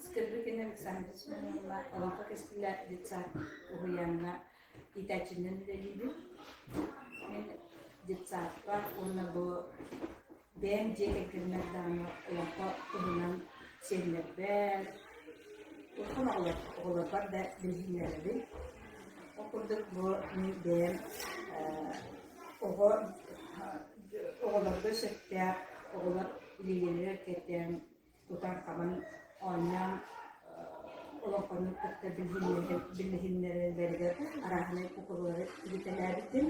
Скрыбыкина Александра Семеновна Олоҥхо кэскилэ детсад уһуйааҥҥа иитээччинэн үлэлиибин. Мин детсадпар уонна бу бэйэм дьиэ кэргэммэр даҕаны олоҥхо туһунан сиэннэрбэр, улахан оҕолор оҕолорбор да билиһиннэрэбин. Ол курдук бу мин бэйэм оҕо оҕолорго сөптөөх оҕолор илиилэригэр кэтээн тутан-хабан оонньоон олоҥхону кытта билиһиннэрэллэригэр арааһынай кукулалары илитэлээбитим.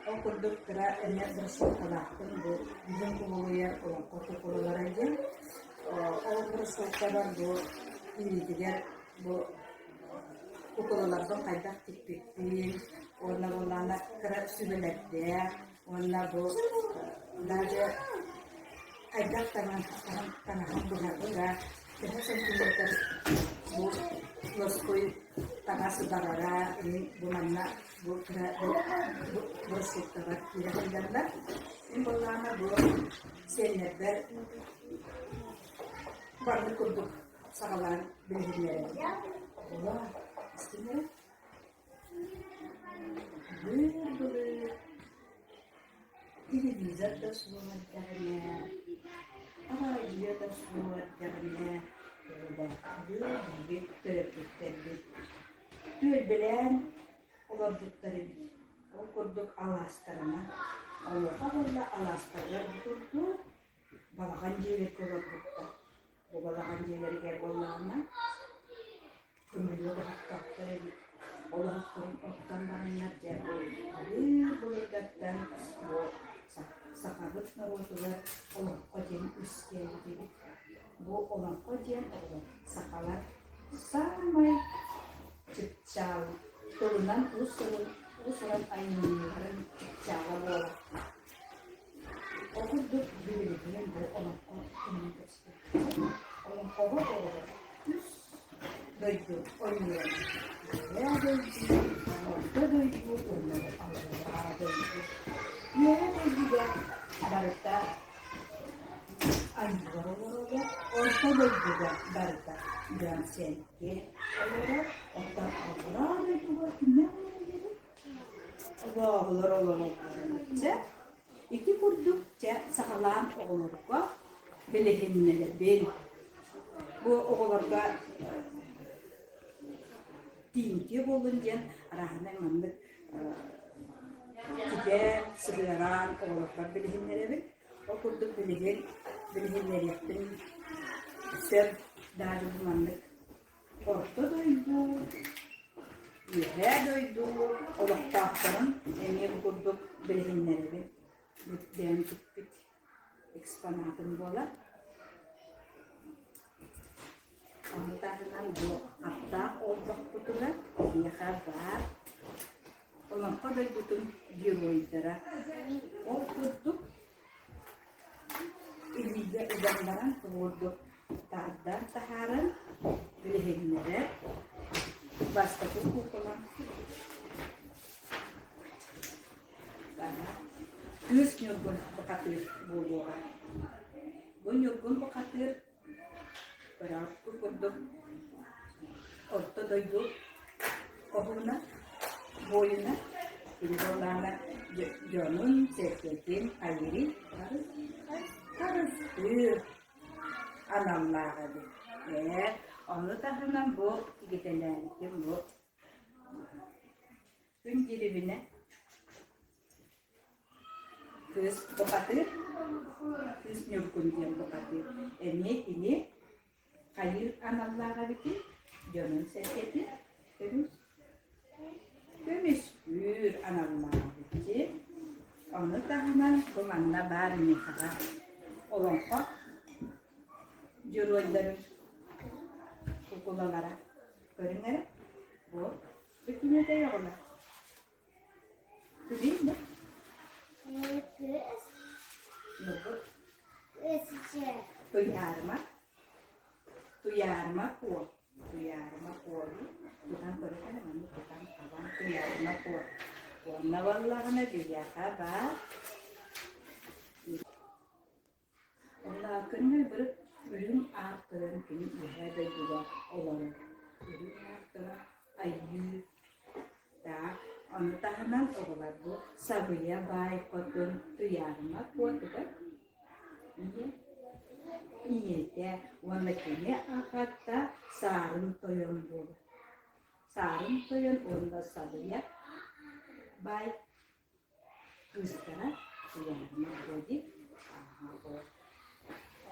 Ол курдук кыра эмиэ бырысыылкалаахпын бу бүгүн кубулуйар олоҥхо кукулалара диэн. Ол бырысыылкабар бу илиитигэр бу кукулаларбын хайдах тикпиппин уонна буоллаҕына кыра сүбэлэрдээх уонна бу даже хайдах таҥаһын быһарга, төһө сантиметр бу лоскуй таҥас барара, бу манна бу кыра бырысыыптабар киирэ сылдьаллар. Мин буоллаҕына бу сиэннэрбэр барбыт курдук саҕалаан билиһиннэрэбин. Оҕолор, истиҥ эрэ. Былыр-былыр Телевизор да суох эрдэҕинэ, араадьыйа да суох эрдэҕинэ, биһиги төрөппүттэрбит түөлбэлээн олорбуттар эбит. Ол курдук алаастарынан, онуоха буолла алаастарыгар бу курдук балаҕан дьиэлэргэ олорбуттар. Бу балаҕан дьиэлэригэр буоллаҕына Көмүлүөк оһохтоохтор эбит. Ол оһохторун оттон бараннар дьэ былыр-былыргаттан бу сахабыт норуотугар олоҥхо диэн үөскээбит эбит. Бу олоҥхо диэн сахалар саамай чыпчаал тылынан уус-уран айымньыларын чыпчаала буолар. Ол курдук билигин бу олоҥхо туһунан кэпсэтиэхпит. Олоҥхоҕо оҕолор үс дойду ойууланар. Үөһээ дойду, Орто дойду уонна Аллараа дойду. Үөһээ дойдуга барыта айыылар олороллор, Орто дойдуга барыта дьон-сэргэ олорор, оттон Аллараа дойдуга кимнээх олороллорун Оҕолор олороллор. Дьэ, ити курдук дьэ саҕалаан оҕолорго билиһиннэрэбин. Бу оҕолорго тиийимтиэ буоллун диэн арааһынай маннык китэ сыһыаран оҕолорбор билиһиннэрэбин. Ол курдук билигин билиһиннэриэхпин сөп даже бу маннык Орто дойду, Үөһээ дойду олохтоохторун эмиэ бу курдук билиһиннэрэбин. Бэйэм туппут экспонатым буолар. Ону таһынан бу аптаах олбохпутугар биһиэхэ баар Олоҥхо дойдутун геройдара. Ол курдук Илиигэ уган баран курдук тардан таһааран билиһиннэрэр бастакы куукула Кыыс Ньургун бухатыыр буолуоҕа. Бу Ньургун бухатыыр Ырааппыт курдук Орто дойду хоһууна, буойуна, кини буоллаҕына дьонун, сэргэтин хайыырый харыстыыр аналлаах эбит. Ээ, ону таһынан бу тигитэлээбитим бу күн дьирибинэ Кыыс бухатыыр, Кыыс Ньургун диэн бухатыыр. Эмиэ кини хайыыр аналлаах эбитий? Дьонун-сэргэтин көмүс көмүскүүр аналлаах эбити. Ону таһынан бу манна баар миэхэҕэ олоҥхо дьоруойдарын кукулалара. Көрүҥ эрэ, бу бу кимиэтэй оҕолор? Туйаарыма, Туйаарыма Куо, Туйаарыма Куо тутан көрүтэн маннык тутан хабан Туйаарыма Куо. Уонна буоллаҕына биһиэхэ баар Онно күннэй бырык. Үрүҥ Аар Тойон кини Үөһээ дойдуга олорор. Үрүҥ Аар Тойон Айыы таах. Ону таһынан оҕолор бу Сабыйа баай хотун Туйаарыма Куотугар ийэ ийэтэ уонна кини аҕата Саарын Тойон буолар. Саарын Тойон уонна Сабыйа баай кыыстара Туйаарыма Боди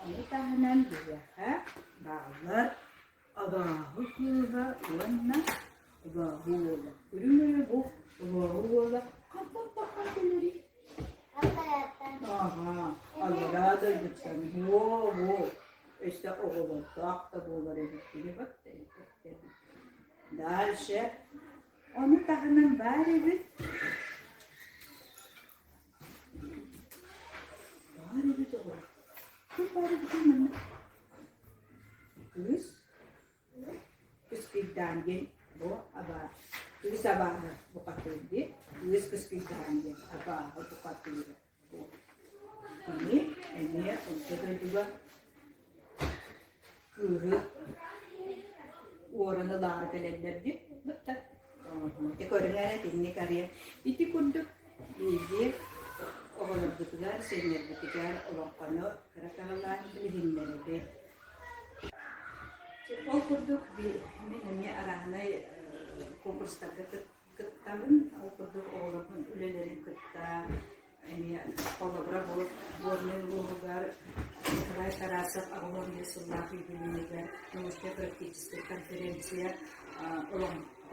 Ону таһынан биһиэхэ бааллар абааһы кыыһа уонна абааһы уола. Үрүҥ эрэ бу абааһы уола хантан таххан кэлэрий? Аһаа, аллараа дойдуттан буо-буо өссө оҕолордоох да буолар эбит кини батта Дальше ону таһынан баар эбит Баар эбит оҕо. Ким баар эбитий манна? Кыыс Кыскыйдаан диэн бу абаа кыыс абааһы бухатыыр дии. Кыыс Кыскыйдаан диэн абааһы бухатыыра бу. Кини эмиэ орто дойдуга кыыһы уоран ылаары кэлэллэр дии. Бытта. Ити көрүҥэ итинник арыйа. Ити курдук биһиги оҕолорбутугар, сиэннэрбитигэр олоҥхону кыра кыралаан билиһиннэрэбит. Ол курдук мин эмиэ арааһынай конкурстарга кыттабын. Ол курдук оҕолорбун үлэлэрин кытта эмиэ холобура бу Горнай улууһугар Николай Тарасов 85 сыллаах юбилейыгар научнай-практическай конференция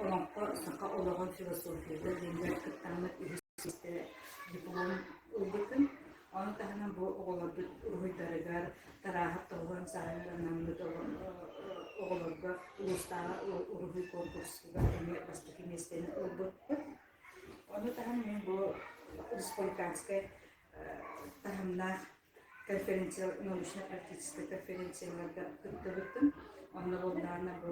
Олоҥхо саха олоҕун философията диэнигэр кыттаммыт үһүс диплом ылбытым. Ону таһынан бу оҕолорбут уруһуйдарыгар Тарааһап тоҕуһун сааһыгар анаммыт оҕолорго улуустааҕы уруһуй конкурсугар эмиэ бастакы миэстэни ылбыппыт. Ону таһынан мин бу республиканскай таһымнаах конференция, научно-практическай конференцияларга кыттыбытым. Онно буоллаҕына бу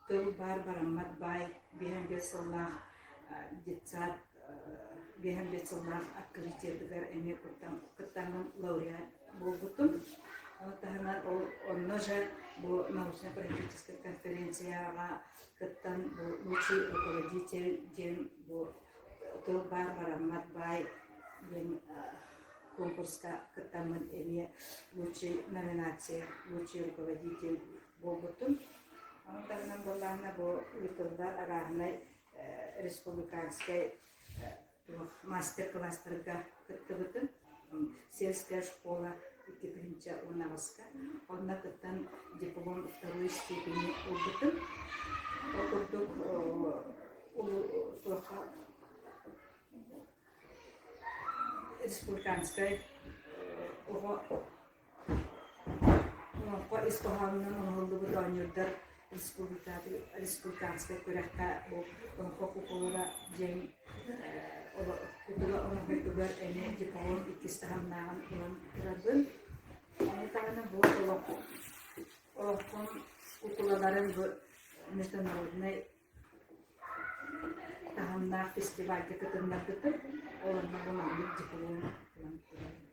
тыл баар бараммат баай 55 сыллаах детсад 55 сыллаах открытиетыгар эмиэ кыттаммын лауреат буолбутум. Ону таһынан ол онно же бу научно-практическай конференцияҕа кыттан бу лучший руководитель диэн бу тыл баар бараммат баай диэн конкурска кыттаммын эмиэ лучший номинация лучший руководитель буолбутум. Ону таһынан буоллаҕына бу ыытыллар арааһынай республиканскай мастер-класстарга кыттыбытым. Сельская школа 2018-ка. Онно кыттан диплом второй степени ылбытым. Ол курдук туохха республиканскай оҕо Олоҥхо ис хоһоонунан оҥоһуллубут оонньуурдар республиканскай күрэххэ бу Олоҥхо кукулара диэн кукула оҥоһуутугар эмиэ диплом иккис таһымнааҕын ылан турабын. Ону таһынан бу олоҥхом кукулаларын бу международнай таһымнаах фестивальга кытыннарбытым. Ол онно бу маннык диплом ылан турабын.